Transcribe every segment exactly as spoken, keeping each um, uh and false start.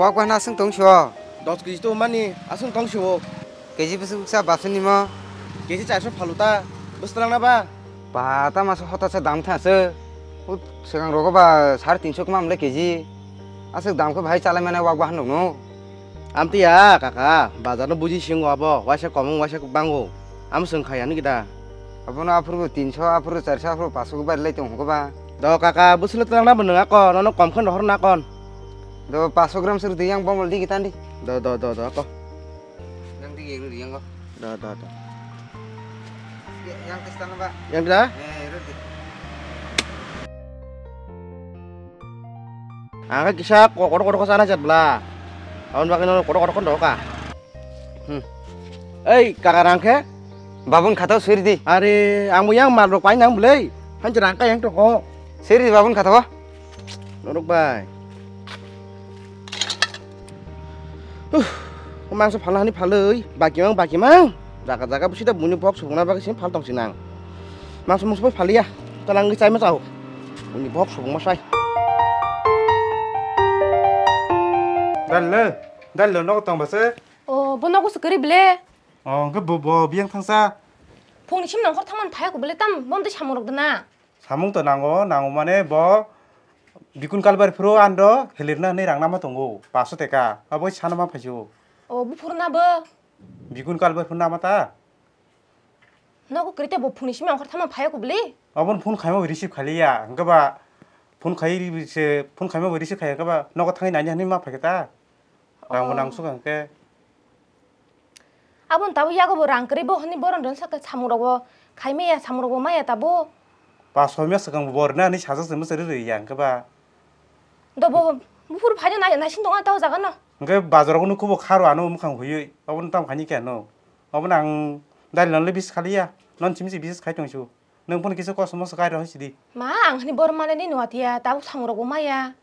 Wak wahna aswng tong sio. Dos kg to mani aswng tong sio. Kg bwswk bwsa baswk nimo. Kg charso phalu ta. Bwswk lang na ba? Ba ta masa hota sa dam tha se. Ut swkang rogo ba sare tinso kwma mle kg. Aswk dam khe bahai chalai mane wak bahan rok no. Amtwi ya kaka, bazar no buji singo abo, waisa komung waisa bango. Am swng khai ani gida. Abono aphuru tinso, aphuru charso, aphuru paso bai lai tong hoko ba. Do kaka, bwswk le twlang na bo nwng akon, nono kom khe rohor na kon. Do paso gram sir di yang bomol di kita di. Do, do, do, do, ako. Yang di yang di yang ko. Do, do, do. Yang tes tanah ba. Yang da? Eh, roti. Ang khe kisa ko-, kotor kotor ko chana chat bla. Aboni bagwi no kotor kotor ko doka. Hmm. Ei, kaka rang khe? Babun khatao siri di. Are, ang bo yang mal rok pai nang bwlai. Han rang ka yang toko. Siri di babun khatao. Norok bai. Huh, mangso phalna hani phalwi, bakimang, bakimang. Jaga jaga busi da buini bok subungna bagwi sini phal tong sinang. Mangso mangso bai phaliya, talang gwi chaima chao. Buini bok subungma sai. Dallo, dallo nogo tong base. O, bo nogo se kwrwi ble. O, hwnkhe bo, bo biyang thangsa. Phungni sim nongkhor thangmani phaiya ko ble tam, bo tei samung rok dana. Samung to nango, nango mane bo bikun kalbar phuru ando helirna hinwi rang nama tongo, paso teka, abo sana ma phaisio. O, buphuru na bo? Bikun kalbar phuru nama ta? Nogo kwrwi tei bo phone ni simi ongkhor thama phaiya kubli? Aboni phone khaima bo receive khaliya, hwnkhe ba phone khai se, phone khaima bo receive khaiya, hwnkhe ba nogo thangwi naina hinwi ma phaikha ta? Rang bo Oh. nang suka hwnkhe. Aboni tabuk yago bo rang kwrwi bo hwnwi bohrok rwng sakha samung rok bo khai maya samung rok bo maya tabuk. Pas soi maya swkang bo bohrok nani sajak se mwsari rwya hwnkhe ba. Do bo buphuru phaino nai-, naising tongo tao jaga no. Hwnkhe bazar o nukhubo kharo ano mwkhang huyui. Obono tamo khaini khe ano. Obono ang dali nonle bis khaliya. Non simi se bis khai tongsu. Nwng phone kisa kosom se kai rw sidi. Ma ang hwnwi bohrok mane ni nuatiya tabuk samung rok bo maya.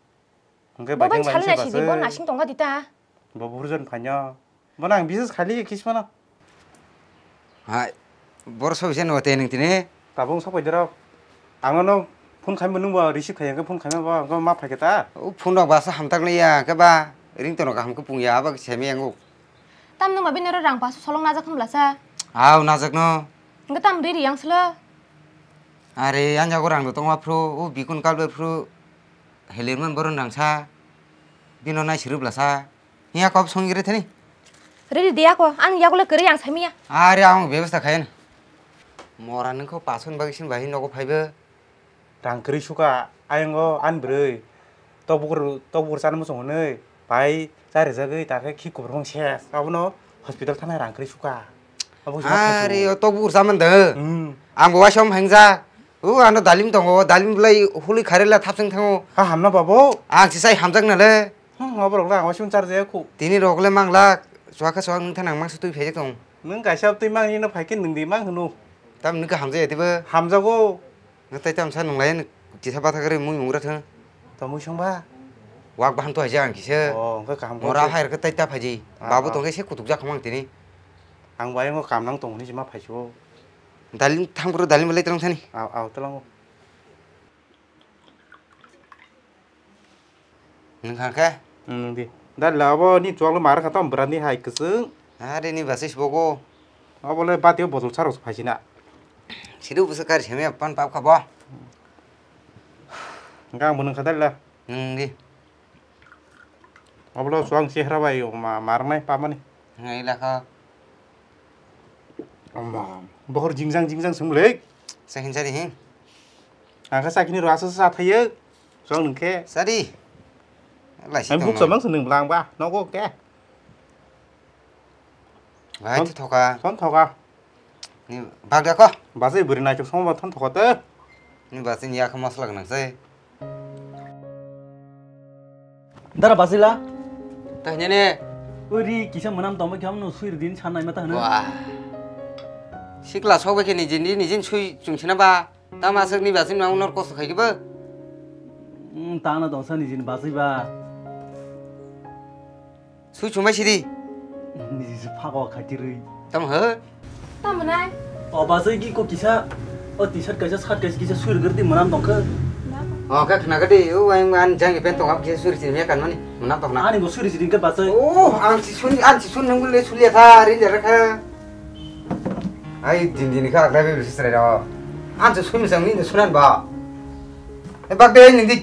Hwnkhe Bo bai bai thang salna lainsi sidi, bo baswi. Nasing tongkha di ta. Bo buphuru jon phaino. Bono ang bises khali kismano. Hai, boro sobi se no te nung tini. Tabung sok pai dero. Ang no phone khaima nung bo receive khaiya, phone khaima bo, bo ma phaikhe ta. O phone rok basa hamtak liya, khe ba ring tono kaham khe pung ya, aba semi yango. Tam nung ma bini ro rang paso solong najak khum blasa. Aw, najak no. Hwnkhe tam ri ri yang slo. Are, yang jago rang do tongma phru, o bikun kalbe phru. Helirman boron rangsa, bino nai sirip lasa. Hiya kop song gire thani. Ready de ako, ang yagulo kere yang samia. Are ang bebasta khayan. Mora nungkho pason bagi sin bahi nogo phaibe. Rang kri suka, ayongo an broi. Tok bukur, tok bukur sana musung hwnwi. Pai, chari jagwi, ta khe khi kubur bong ses. Abono hospital thana rang kri suka. Abo sima Are, thaisu. O tok bukur saman de. Hmm. Ang bo wasom hengja. O ano dalim tongo, dalim belai hului kharela thapseng thango. Ha hamna babo. Ang si sai hamjak nale. Hmm, oborok la, ang wasim char jaya khu. Tini rok le mangla, suaka suak nung thanang mangsa twi phejak tong. Nung kaisa twi mang ino phaikhe nung di mang hunu. Tam nung ka hamjaya diba? Hamjago. Nung tai tam sa nung lai, kisa batha kare mui mungra thang. To mui songba? Wak bahan to haja ang kisa. Oh, hwnkhe kaham khe. Mora hai rok tai ta phaji. Ah, Babu ah. Tongkhe se kutuk jak mang tini. Ang bai ngo kam nang tong hwnwi se ma phaisu. Dalim thang bro, dalim belai tong thani. Aw, aw, tolong. Nung kha khe? Hmm, di. Dal la bo ni chwng lo mar kha tam brani hai kwchwng. Are ni basis bogo. Abo le bati botol saro phaisina. Sidu busa kar seme pan pap kha bo. Gang bunung kha dal la. Hmm, di. Obo chwng chehra bai ma-, marnai pamani. Ngai lakha. Amma, bohor jingjang jingjang sumlek. Sahin sari hin. Angka sakini ro asa sa thayo. Chwng nungkhe. Sari. Laisi Ang tongma. Buk samang sundung blang ba. Nogo ke. Hai Son-, thoka. Son thoka. Ni bak da ko. Basai buri naichuk songma thon thoka te. Ni basai ni yakha masla gwnang sai. Dara basila. Tahnya ne. Uri kisa manam tongba khe amno sui ridin san naima tahna. Wah. Sikla sokba khe nijin di nijin sui chungsina ba. Tama aswk ni basai ma unor kosto khai ba. Hmm, tana dongsa nijin basai ba. Sui chumai sidi. Niji se phago khatirwi. Tamo he? Tamo nai? O basai gi ko kisa, o t-shirt kaisa, shirt kaisa kisa sui rwgwrdi mwnam tongkha. Oh, khe khna khe de, o ang an jang pen tong ap khe suri siri me kan mani, muna tong na. Ani bo suri siri khe bachai. Oh, ang si sun, ang si sun nang le sulia tha, ri le rakha. Ai, din din kha agra be sri ro. Ang si sun sang ni sunan ba. E bak de ni di.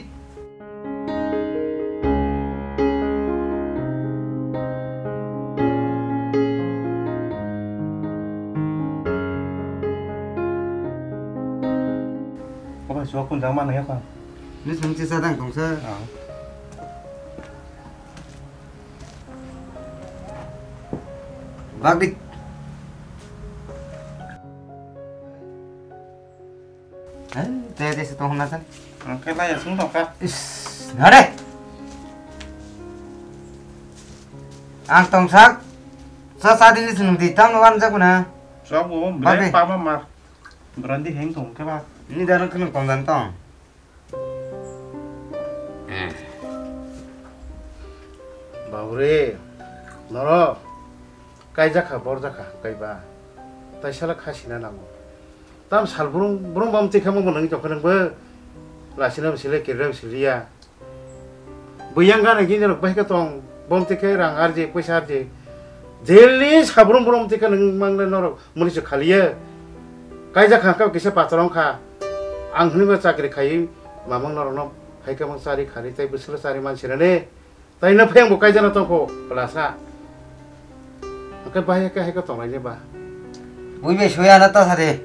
Oba suak kun jang ma nang ya kha. Ni sung chi sa dang tong sa. Ah. Bagdi. Eh, te te se tong na sa. Ang ke la ya sung tong kha. Is, nare. Ang tong sak. Sa sa dini sung di tam wan sa kuna. Sok bo Bagdi. Bre pa ma mar. Brandi heng tong khe ba. Ni dan khun tong dan tong. Babre, noro kaijakha, borjakha, kaiba. Taisala khasina nango. Tam sal brung, brung bam tikha mo nang jokha nang bo. Lasina bisile, kirra bisiliya. Buyang gana gini rok bahika tong, bom tikhe rang arje, poisa arje. Daily sabrum brum tikhe nang mangle norok. Muni se khaliye. Kaijak kha kisa patron kha. Ang hwnwi ba chakri khai mamang norokno hai khe mang chari khani tei bwswkno chari man sinani. Tai no pheng bo kaijana tongkho plasa. Hwnkhe bahai khe hai khe tonglai ba. Bui bai suya na ta sari.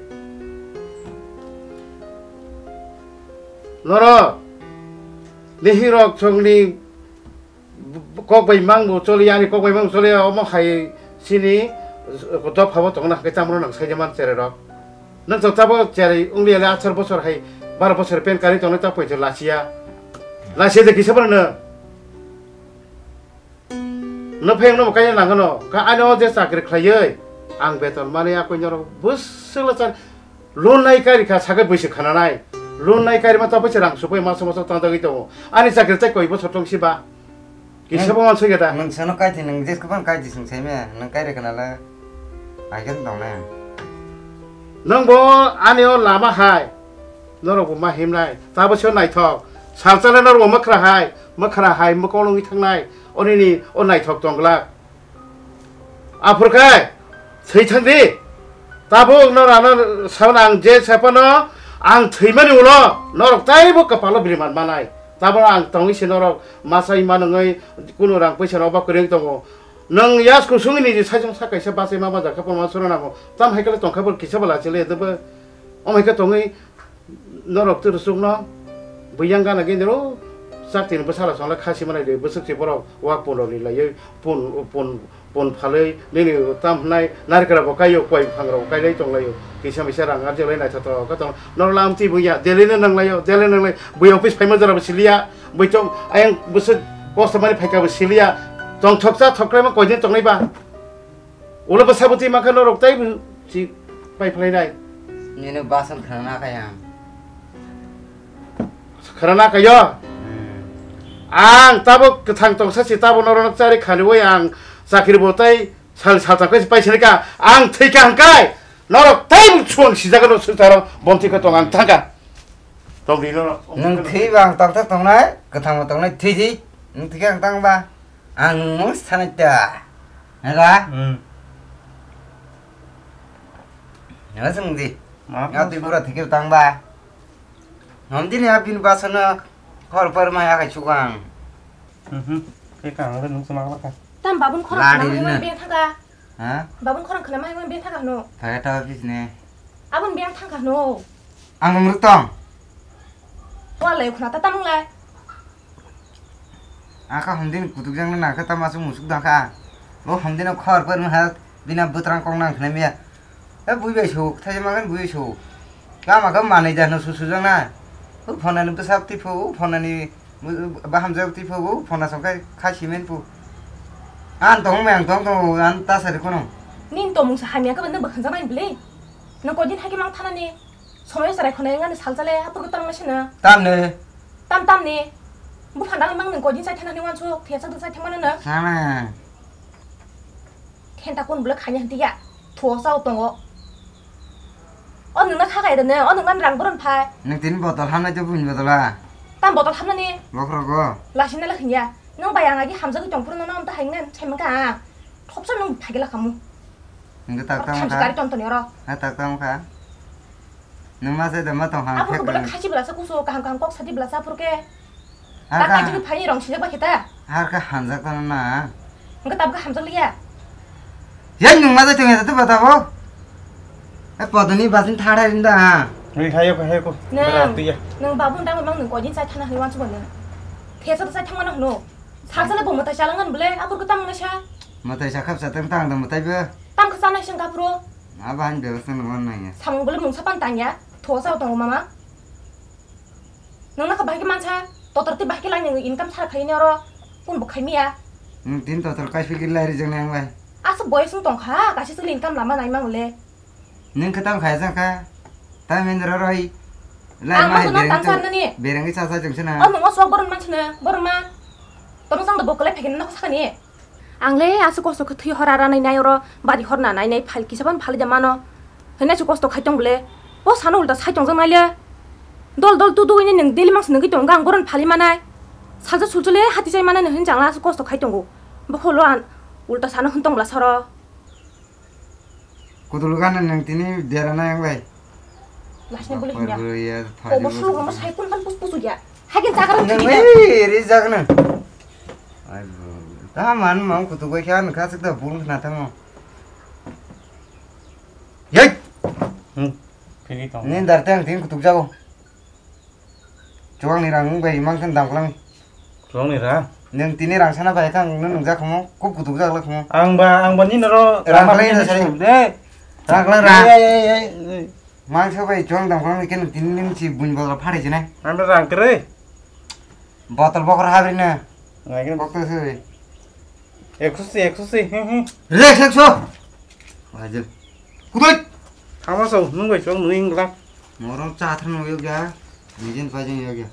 Norok. Dehi rok chongni kok bai mang bo choli, ani kok bai mang bo choli, omo hai sini dopha bo tongna hwnkhe chamro nang sai man chere rok. Nang to tabo chere ungli ale achar bosor hai bar bosor pen kari tongna ta poito lasia. Lasia de kisa bar na. No pheng no kaya nang no. Ka ano je chakri khlaioi. Ang beton mani akoi norok bwswk la chan. Loan nai kari kha, sakhe bwswk khana nai. Loan nai kari ma tabuk se rang supui maso maso tang dagwi tongo. Ani chakri tai koi bosor tong si ba. Kisa bo man soi geta. Nwng sano kai thi, nwng jes ko ban kai di sung sai me, nwng kai re kana la. Ai kan tong na. Nwng bo ani o lama hai. Norok bo ma him nai. Tabo se naithok. Sal chale norok bo makhra hai. Makhra hai mokol wngwi thang nai. Oni ni o naithok tong glak. Aphur khe thwi thang di. Tabuk no rano saban ang je saphano ang thwimani ulo norok taibo kwpalo biriman manai. Tabuk ang tongwi se norok masa ima nungwi kunu rang puisa rok ba kwrwng tongo. Nwng yas kusungni je saisong sa kaisa bachai ma baja khe porma sura nango. Tam hai khe tongkha bo kisa bwla chile debo. Om hai khe tongwi Norok twi rwchukno buyang gana gini ro chak tini bwsala songla khasi manai de bwswk se borok wa pun rok ni laiwi pun pun pun phalwi nini tam hwnai narikra bo kaio koi phang rok kailai tonglaio kisa misa rang arjak lai naithotok khe tong norok lam twi buya delhi no nanglaio delhi nanglai bui office phaima jora bo siliya bui tong ayang bwswk kosto mani phaika bo siliya tongthok cha thok khlaima koi din tonglai ba. Ulo bwsa bwtwi mankha norok tei si pai phlai nai. Nini basan khana kaya. Khana kayo. Hmm. Ang tabuk kwthang tongsa si tabuk norok chari khaliwi ang chakri bo tei sal sal chakri si pai sini ka ang thwi ka hangkai norok tei suang si jaga no sutaro bonti ka tong ang thangka. Tong di norok. Nung thwi ba ang tong thak tongnai kwthang bo tongnai thwi di nung thwi ka ang tang ba. Ang nwng mung sanai ta. Nega? Hmm. Nega sung di. Ma Nga twi pura thikir tang ba. Nom dini abin basana khor par ma ya kai chukang. Mhm. Ke kang re nung sama ka. Tam babun khorang Lari khna mai na. Be thaka. Ha? Babun khorang khna mai be thaka no. Thaya ta office ne. Abun be thaka no. Ang nwng rutong. Wa lai khna ta tamung lai. Aka hondin kutuk jang na khe tama sung musuk dang kha. Bo hondin khor par ha bina butrang kong nang khna miya. E bui bai su thai ma gan bui su. Kama kha manai da no su su jang na. U phone ni bwsak ti phu, u phone ni baham jak ti phu, u phone song khai khai simen pu. An tong me ang tong tong an ta sari kono. Nin to mung sa hamya ka ban ba khan jang nai bile. No ko din ha ki mang thana ni. Somoi sarai khonai wngani sal chale, apor ko tang machine. Tamne. Tam tamne. Buphang dang mang nung kojin chai thana ni wansuk, thia chak chai thang mano na. Sana. Thenta kun bule khanya henti ya. Thuo sao tongo. O nung na kha kai dene, o nung nan rang boron phai. Nung tin botol hamnai to buin botol a. Tam botol hamnani. Bokhorok go. Lasina la hinya. Nwng bai ang agi hamjagwi tongphuru nono amta haingnai saimangkha ang. Thopsa nwng phagila khamu. Hingke tak tak Thamsa wngkha. Gari ton toni oro. Ha tak tak wngkha. Nwng ma sai da ma tong hang Aphuru thek khe belai rang. Khasi belasa kusu kaham kaham kok sadi belasa aphuru khe. Har Tak ka. Kajigwi phaini rong sijak ba kheta. Har ka hanjak tong na. Hingke tabukhe hamjak liya. Yai nwng ma sai tong ya tu bata bo. E podoni basin thara rinda ha. Ri hayo ko hayo ko. Nang, Bera tuya. Nang babun dang mang nang kojin sai thana hni wansu bana. Thesa sai thang mana hno. Salsa le bo matai chalangan bole, apur ko tam nasa. Matai sakhap satang tang da matai be. Tam khasa nai sing kapro. Aba han bebasta nang wan nang ya. Samung bole mungsa pan tang ya. Thosa tong mama. Nang na ka bahai ke mansa. Totor ti bahai ke lang yang income sar khai ni oro. Pun bo khai miya. Nwng tin totor kai fikir lai ri jeng nang bai. Asa boy sung tong kha, kasi suli income lama nai mang le. Nwng khe tamo khaijak kha? Tamo hinwi rw rw hi. Lai Ang ma hai makhno bereng tang tu, charnani. Bereng khe cha cha jeng sina. O nongo sok boron mansina, boron ma. Tamo sang do bokole phegin nok sakani. Ang le aswk kosto khe thwi hor ara nai nai oro bari hor na nai nai phal kisa ban phal ja mano. Hwnwi aswk kosto khai tong bole. Bo sano ulta sai tong jak nai le. Dol dol tu dugui ni nwng daily mangsa nwgwi tong ang boron phali manai. Salsa sulsa le hati chai manai nwng hin jang la aswk kosto khai tongo. Bo holo an ulta sano hwn tong bla soro. Kudul gana nang tini dera na yang bai. Lasne buli Bar hinya. Bro ya, Obo thari sulu bro. Homo sai kun kan pus pusu ya. Hakin jaga Nang tini. Wei ri jaga na. Ai bro. Ta man mang kutu goi khan kha sik da bul na thango. Yai. Hmm. Phiri tong. Ni dar tang tin kutuk jago. Chuang ni rang bai mang kan dam klang. Chuang ni rang? Nang tini rang sana bai kang nang nang jak mo kup kutuk jak lak mo. Ang ba, ang ba ni naro Rang rang klang ba ni sari. Sum de. Rang klang rang. Ai, ai, ai, ai, ai. Mang sa bai chuang dam klang ni ken tini ning si bun bal phari jinai. Ang rang kre. Botol bokor habri na. Ngai kre. Bokto se. Ekso si, ekso si. Hmm, hmm. Rek ekso. Wajil. Kudai. Thama so, nung bai chong nung ingla. Morong cha thang nung yogya. Nijin pa jing yogya.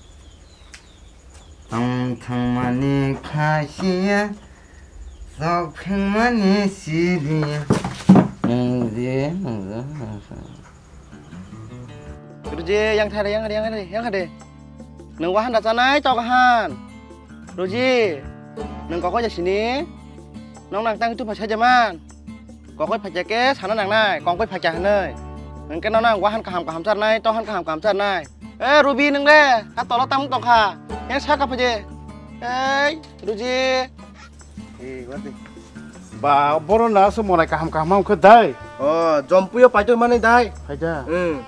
Tang thang mani khasiya. Sok pheng mani sidiya. Nung je, nung je, nung je. Ruji, yang thare, yang thare, yang thare, yang thare. Nung wahan da chanai, tok han. Ruji, nung kokoi jasini. Nung nang tang tu phasa jaman. Kokoi phakya ke sana nang nai, kongkoi phakya hanai. Nung ke nung nang wahan kaham kaham charnai, tohan kaham kaham charnai. Eh, Rubi nung le, ha tolo tamung tongkha. Yang saka phaje. Eh, Ruji. Eh, wati. Ba, boro na so monai kaham kaham khe dai. Oh, jompuyo paito mani dai. Phaida. Hmm.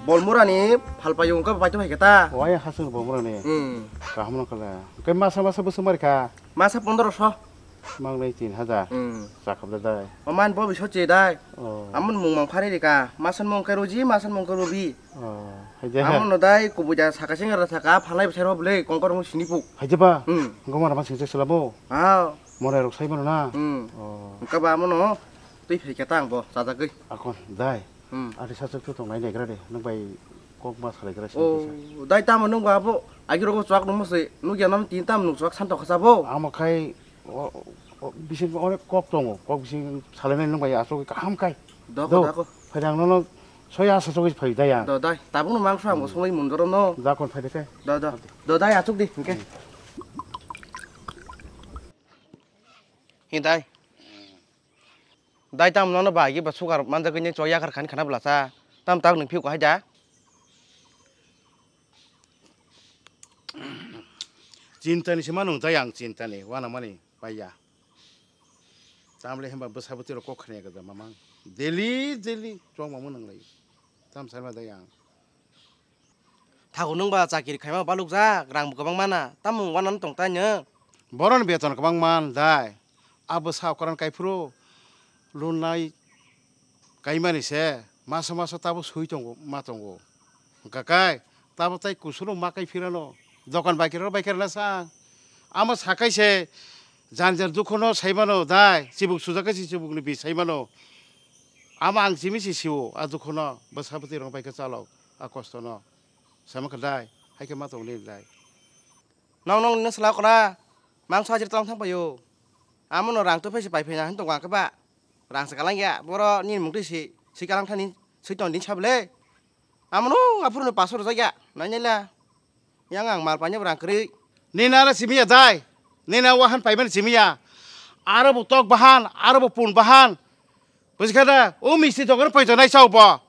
Bolmurani phalpayo wngkha paito hai khe ta. Wai hasung bolmurani. Hmm. Kaham no khala. Khe masa masa bwswk mari kha. Masa pondro so. Mang nai tin hajar. Hmm. Chakap da dai. Oman bo biso che dai. Oh. Amon mung mang phari rika. Masan mung khe Ruji, masan mung khe Rubi. Oh, hai je. Amon no dai kubui da saka sing ra saka phalai bwsai ro bwle kongkor mung sini puk. Hai je ba. Hmm. Gomar ma sing se selabo. Ah. Morai rok sai mano na. Hmm. Oh. Engka ba amon no twi phai khe ta ang bo chajagwi. Akon dai. Hmm. Ati sachuk tu tong nai nai gra de. Nang bai kok ma salai gra sini. Oh, dai tamo nung ba bo. Agi rogo chwak nung mose. Nugya nam tin tam nung chwak san to khasa bo. Amo khai O, o, o, bising onek kok tongo, kok bising salainai nung bai aswk kaham kai. Doko, Do, doko. Phaidang nono soya aswk sogwi phai dai ang. Do, dai, tabukno mangso ang bo songwi mundoro no. Jakon phaide khe. Do, do. Do, dai, achuk di, hingke. Hi, dai. Dai, tam nono bai, ba sugar manjak ni choi yakar khan khana bwlasa. Tam tak nung phiu kahai da. Chintani se mano tei ang chintani uanamani paiya. Tamle hwnba bwsa bwtwi rok kok khna gajak mamang. Daily, daily chwng mamo nang lai. Tam sai ma dai ang. Thago nwng ba chakiri khaima balukjak, rang bo kwbang mana. Tamo uanano tong tai nwng? Boroni beton kwbang man dai. Abo sa okran kaiphuru lunai kaimani se masa masa tabo sui tongo, ma tongo. Hwnkha kai tabo tai kusuro ma kai phirano. Dokan bai khe bai khe rwna sa ang. Amo sakai se jan jan dukhono sai mano dai, chibuk sujak kai se chibukni bi sai mano. Amo ang chimi se sio a dukhono, bwsa bwtwi rok bai khe chalok a kostono. Sama khe dai, hai khe ma tongni dai. Nong nong nini sala kona, mangso hajir tong thang payo. Amo no rang to phaisa pai phaina hin tongo ang khe ba. Rang se kalang ya, boro nini mung twi si, si kalang thani, si tong din sable. Amo no aphuru no pasor rojak ya, nai nai la. Yang ang mal painai bo rang kwrwi. Nini ara simi ya dai. Nini wahan paimani simi ya. Aro bo tok bahan, aro bo pun bahan. Buji kha da? O misti dogan paito nai sao bo.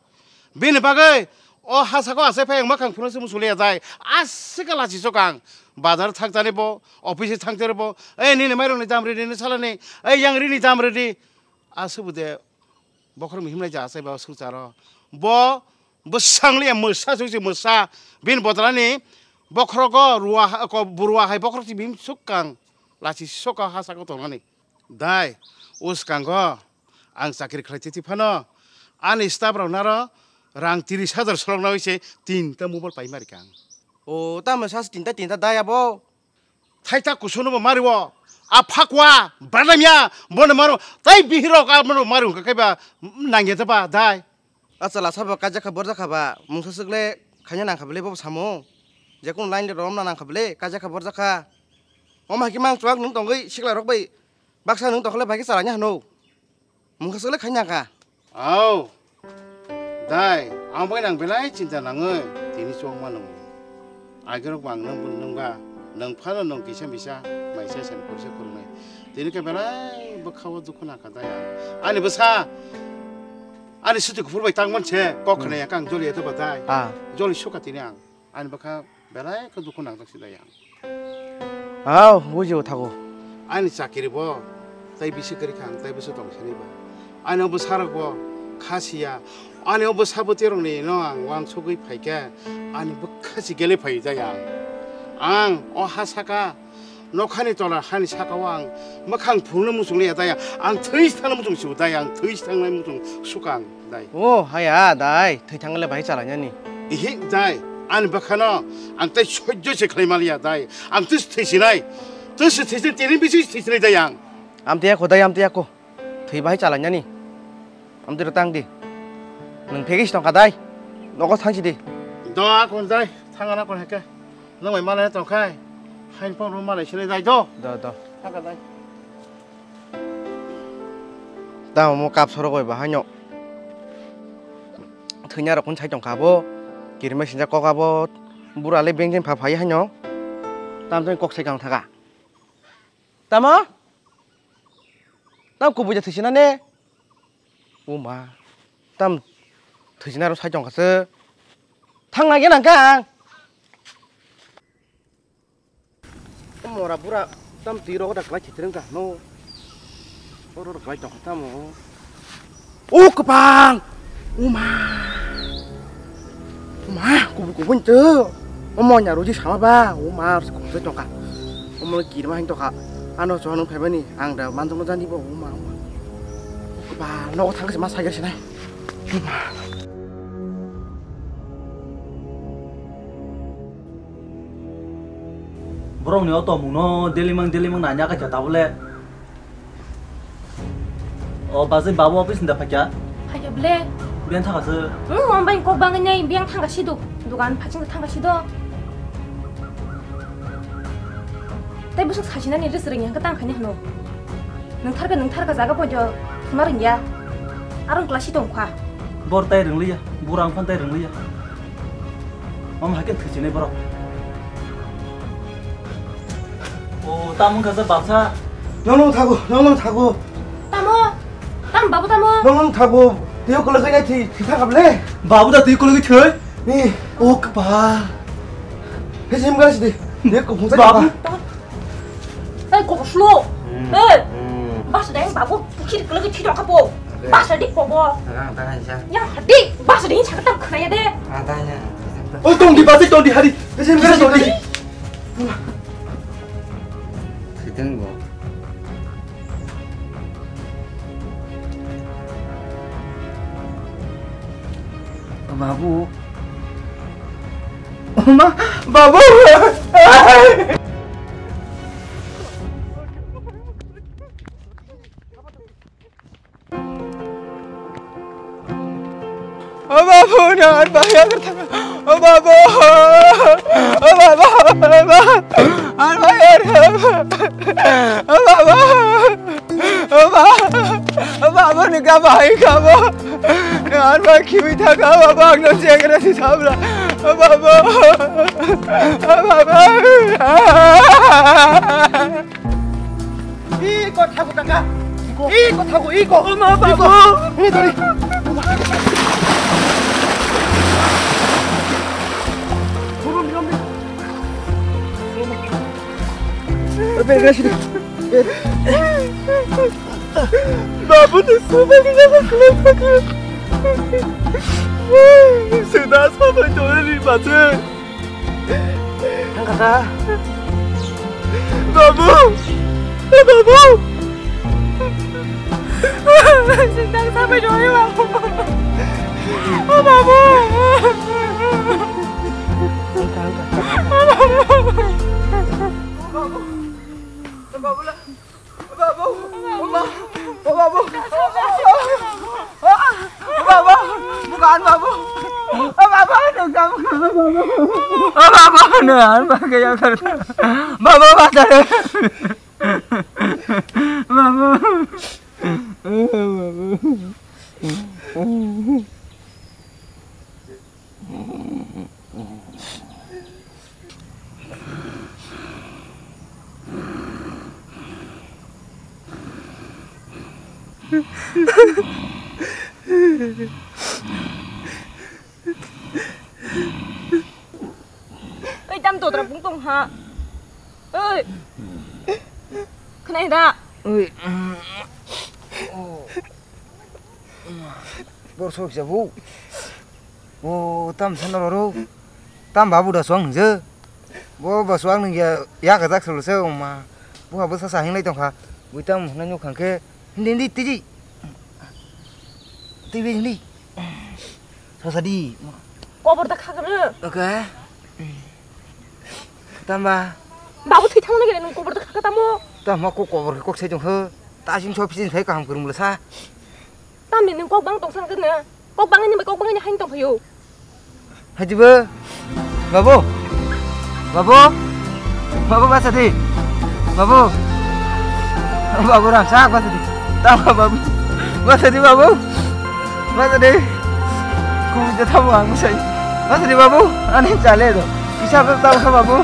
Bini bagwi o ha sako asai phai ang makhang phunuk se musulia dai. Asika lachi sok ang. Bazar thang jani bo, office thang jani bo. Ei nini mairok ni dam ridi, nini salani. Ei yang rini dam ridi. Aswk bo de bokhorok mihim lai ja asai ba swngcharo. Bo bwsang liya mwsa swngsi mwsa. Bini bodolani bokhorogo ruwa ha-, ko-, burwa hai bokhorok si bihim swkang lachi soka ha saka tongnani. Dai, o swkango ang chakri khlai titi phano ani staff rok naro rang tiris hajar solok na hoise tinta mobile pai mari kang. O, tamo sas tinta tinta dai abo. Thaita kusuno bo mario. A phakwa, badamya, bono maro. Tai bihirok a bono maro hwnkha khe ba nangya ta ba dai. Acha lasa bo kaijak kha borjak kha ba mungsa swk le khaina nang kha bele bo samo. Je kun line le rom na nang kha bele kaijak kha borjak kha. Omo hai khe mang chuak nung tongwi sikla rok bai baksa nung tokhle bai khe chalai nya hano. Mungsa swk le khaina kha. Au. Dai, ang bai nang belai chinta nangwi tini chuak mano. Agirok bang nang bun nungba, nang phano nang kisa misa, maisa sen kurse kurunai. Tini khe belai bwkhao dukhu nangkha dai ang. Ani bwsa, ani suti kuphur bai tangman se, kok khna ya kang joli eto ba dai. Ah. Joli suka tini ang. Ani bwkha belai khe dukhu nangjak si dai ang. Hao, buji o thago. Ani chakiri bo, tai bisi kwrwi kha ang, tai bisi tong sini ba. Ani o bwsarok bo kha siya. Ani o bwsa bwtwi rok ni no ang wangsugwi phaikhe, ani bwkha si gele phai jai ang. Ang o ha saka, nokhani tola hani saka o ang mwkhang phunukno muchung liya jai ang. Ang thwi thangna muchung si dai ang, thwi thangnai muchung suka ang. Dai. O, haya, dai, thwi thangale bai chalainani. Ihi, dai, ani bwkhano ang tei sojjo se khlai maliya, dai. Ang tei thwisinai. Tei se thwisin tini bisi thwisinai dai ang. Amtwi yakho, dai, amtwi yakho. Thwi bai chalainani. Amtwi rwtang di. Nwng phegis tongkha, dai. Nogo thangsi di. Do, akon, dai. Thangana kon heke. Nwng bai malai tongkhai. Hain phone room malai sinai, dai, do. Do, do. Thangkha, dai. Tamo mo kap sorok bai bahaino. Thwina rok kun sai tongkha bo. Kirima sinjak kok abo. Bura le bengjen pha phai haino. Tam jani kok sai kang thaka. Tamo? Tam kubui ja thwisina ne? O ma. Tam thwisina ro sai tongkha se. Thang na ge nang kang. O mora bura tam twi rogo da kwlai khetreng ka no. Oro rok kwlai tong kha tamo. O kwpang. O ma. O ma, kubui kubui to. O mo nya roji sama ba. O ma, kubui tong kha. O mo kirma hin tong kha. Ano so no phaimani ang da manjong no jani bo. O ma, o ma. O kwpang, no thang se ma sai ga sinai. O ma. Borokni o tongmungno delimang delimang nanya kha khe tabole. O bajai babu office ni da phakya? Phakya ble. Biyan thangka se. Hmm, wang bai kok bangwi nai biyang thangka si do. Dukan phaching thangka si do. Tai busuk sasina ni ris ring yang ketang khani hano. Nang tharka nang tharka jaga pojo thuma ring ya. Arong klasi tong kha. Bor tai ring liya, burang phan tai ring liya. Mama haikhe thwisinai borok. O, tamo wngkha se bapsa. Nong nong thago, nong nong thago. Tamo? Tam babu tamo? Nong nong thago. Twiyo kolok kai thwi, thwi thangkha ble. Babu da twiyo kolok thwi? Ni. O kpa. He sim gasi de. Twiyo ko phungsa babu. Ei, kok slow. Hmm. Ei. Hmm. Bas dai babu, pukiri kele ki thidong kapo. Oke. Bas dai kobo. Rang tangan sa. Yang hadi, bas dai sa ketam khaya de. Rang tangan. Oh, tong di bas, tong di hari. Sim gasi tong di. Sedang bo. Babu. Oma, babu. O babu, no, ar bahai agar thang. O babu, o babu, o babu, ar bahai agar thang. O babu, o babu, o babu, ni ka bahai ka bo. Ar ba khibi thang, o babu, ang no chegra si sabla. Baba! Baba! Iko thago taka. Iko thago, iko. Oma, iko. Baba! Ini tadi. Bebe, sini. Babu, tu semua kita akan keluar. Sudah sampai tuh di masa. Angkata. Babu! Eh, Babu! Sintang sampai doi, Babu. Oh, Babu! Angka, angka. Oh, Babu! Babu lah. Babu, Babu, Babu, Babu, bukan Babu, Babu, nengkam Babu, Babu, nengkam Babu, Babu, Babu, Babu, Oi, tam totra bung tong ha. Oi. Khnai da. Oi. Oh. Bor sok jabu. O tam sana roro. Tam babu da suang je. Bo ba suang nung ya ya ka jak solo se ma. Bo ha bo sa sa hinglai tong kha. Bui tam hna nyuk khang khe. Hindi hindi tiji. Tibi hindi. Sasa di. Kobor ta khakre. Oke. Tamba. Babu thwi thangna gele nung kobor ta khakre tamo. Tamba kok kobor kok sai tong khe. Ta sing so pisin sai kaham kurung le sa. Tamni nung kok bang tong sang kene. Kok bang ni bai kok bang ni hain tong phayo. Hajibo. Babu. Babu. Babu basa di. Babu. Babu rang sak basa di. Tama babu. Basa di babu. Basa di. Ku je tamo ang musai. Basa di babu. Ani chale do. Isa ko tamo sa babu.